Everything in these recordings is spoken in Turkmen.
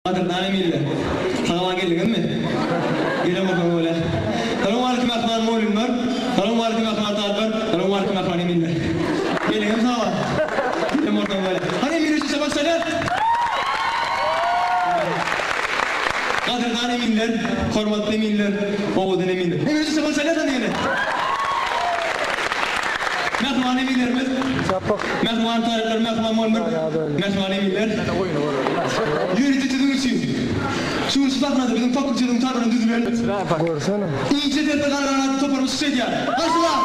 Gadyrdan eminler! Sag-aman geldiňizmi? Gelen bolsaňyz bolýar. Salowmaleýkim mähriban mugallymlar! Salowmaleýkim mähriban talyplar! Salowmaleýkim mähriban eminler! Geldiňizmi sag-aman? Gelen bolsaňyz bolýar. Hany eminler üçin çapak çalýas! Gadyrdan eminler, hormatly eminler, owadan eminler! Eminler üçin çapak çalýas hany ýene! Mähriban eminlerimiz! Mähriban talyplar, mähriban mugallymlar, mähriban eminler! Ýörite siziň üçin şu gün şu sahnada biziň fakultetiň tarapyndan düzülen Inçe serper galgan atly toparymyz çykyş edýär. Garşylaň!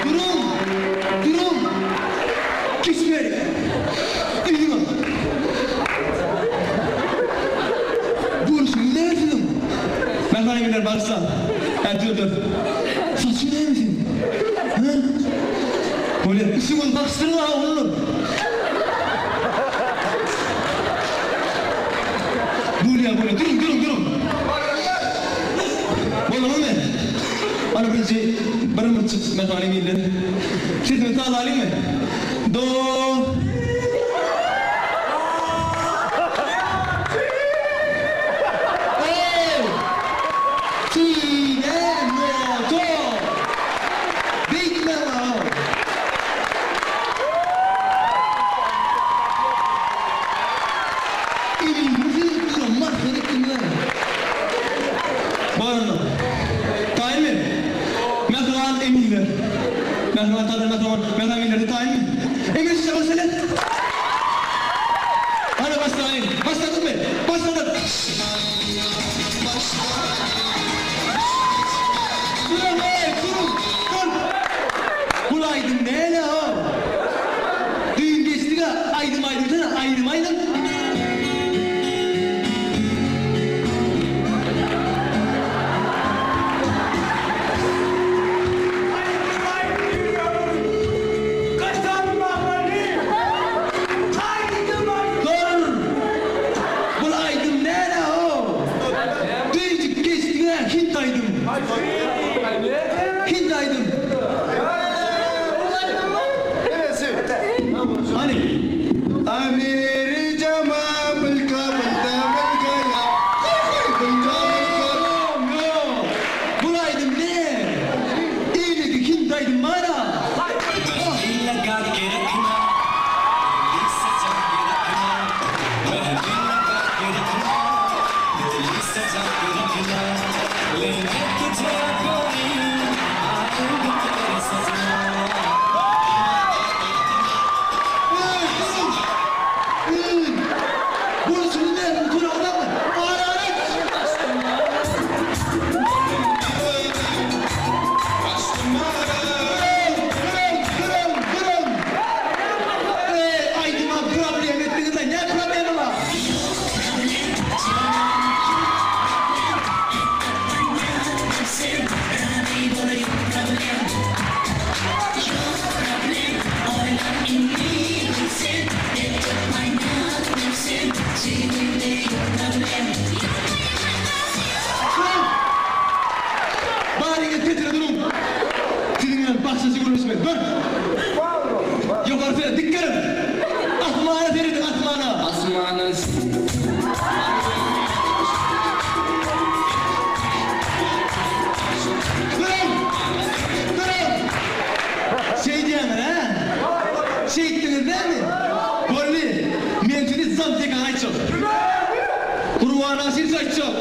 Duruň! Duruň! Geçmeli! Yzyňa! Görüşüňiz näme siziň? Mähriban eminler bagyşlaň. Hä, dur, dur. Saçyň näme seň? Hä? Bolýar. Üstüňizi bagyşdyryň-a, oglanlar. Bolýar, bolýar. Duruň, duruň, duruň. Bolduňyzmy? Ana birinji bir murtjyk mähriban eminler. Sesimi sazlalyňmy? Do. Eý! Si, de, no, to. Beýtme maňa. Emin, siz şuna masgara etdiňiz-ä. Bar onda. Taýynmy? Mähriban eminler. Mähriban tatar mähriban mähriban eminler taýynmy? Emin size mesele. Hany başlaýyn. Başladykmy? Başladyk. Duruň eý, duruň. Dur. Bul aýdym näle-ow? Düýn geçdik-ä, aýdym aýdymsana, aýdym aýdyň. Dur! Bul aýdym näle-ow? Düýnjik geçdiň-ä, hint aýdym. Hint aýdym. Hany? Ýok, ýok. Bul aýdym ne? Eýleki hint aýdym bar-a. Eý, duruň! Eý! Bolşuny nädip göreňzokmy? Araryç! Duruň! Duruň! Duruň! Duruň! Eý, aýdyma problem etdiňiz-le, näme problema bar? Duruň! Baryňyz setre duruň! Siziň bilen başgaça gürleşmeli. Dur! Ýokary seret, dikgeriň! Asmana serediň, asmana! Asmana Duruň! Duruň! Şeýdýäňiz, hä? Şeýtdiňiz dämi? Boldy. Men sizi zamdekan aýtjak. Gurban Aşyrow aýtjak.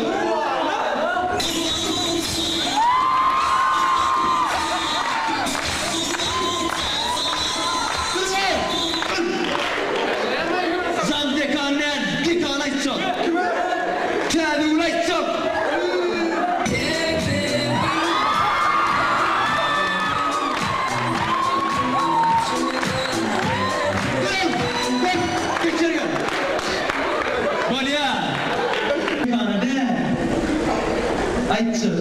Duruň! Zamdekan däl, dekan aýtjak. Täzegül aýtjak. Duruň! Dur! Geç ýerine. Bolýa. Dekana däl. Aýtjak.